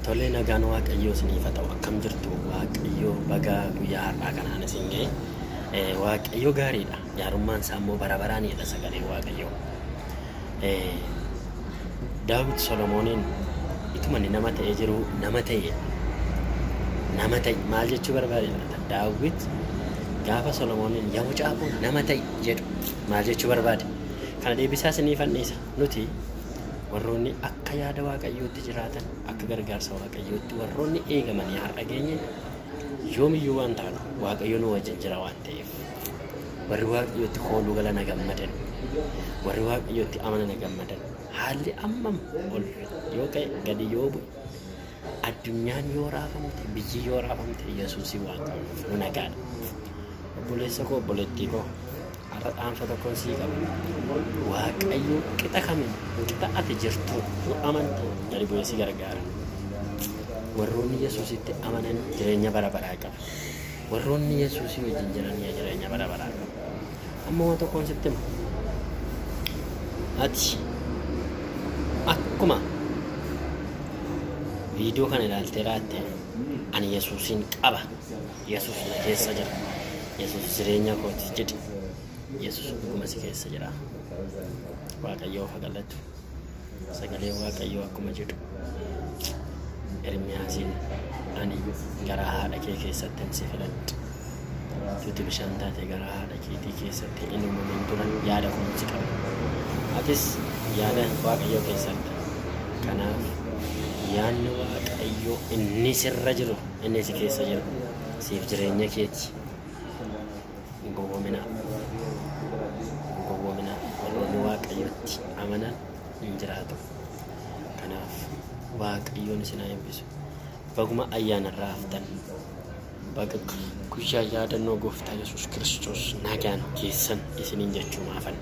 Tolee, nagaan Waaqayyoo isiniif haa ta'u. Akkam jirtu? Waaqayyoo baga guyyaa har'aa kanaan isin ga'e. Waaqayyo gaariidha. Gaarummaan isaa immoo bara baraanidha sagalee Waaqayyoo. Daawit Solomooniin ituma inni nama ta'ee jiru nama ta'e, nama ta'e maal jechuu barbaade laata? Daawit gaafa Solomooniin "Yaa mucaa koo, nama ta'i" jedhu maal jechuu barbaade? Kana deebisaa isiniif anniisa. Nuti warroonni akka yaada Waaqayyootti jiraatan, akka gargaarsa Waaqayyootti warroonni eegamanii har'a geenye, yoomiyyuu waan taanu Waaqayyo nu wajjin jira waan ta'eef, warri Waaqayyootti kooluu galana gammadan, warri Waaqayyootti amanana gammadan, haalli ammam ol yoo ka'e, gadi yoo bu'e, addunyaan yoo raafamte, biyyi yoo raafamte, Yesuusii waan qabnuuf nu nagaadha. Obboleessa koo, obboleettii koo, har'a dhaamsa tokkoon sii qaba. Waaqayyo qixa kamiin, qixa ati jirtu yoo amante, gadi bu'ee si gargaara. Warroonni Yesuusitti amanan jireenya bara baraa qabu. Warroonni Yesuusii wajjin jiran jireenya bara baraa qabu. Amma waan tokkoon sitti hima. Ati akkuma viidiyoo kana ilaaltee raatte, "Ani Yesuusiin qaba. Yesuus na keessa jira. Yesuus jireenya kooti" jedhi. Yesuus dhuguma si keessa jira. Waaqayyoof haa galatu. Sagalee Waaqayyoo akkuma jedhu Ermiyaasiin, "Ani garaa haadha kee keessatti si filadhe. Tuuti bishaan taate garaa haadha keetii keessatti hin uumamin dura yaada koon si qaba." Atis yaada Waaqayyoo keessatti. Kanaaf yaadni Waaqayyoo inni sirra jiru, inni si keessa jiru, siif jireenya keeti. Hin gowwoominaa. Hin gowwoominaa. Warroonni Waaqayyotti amanan hin jiraatu. Kanaaf Waaqayyoon isin haa eebbisu. Baguma ayyaanarraa haftan. Baga guyyaa yaadannoo Gooftaa Yesuus Kiristoos nagaan geessan isiniin jechuu maafan.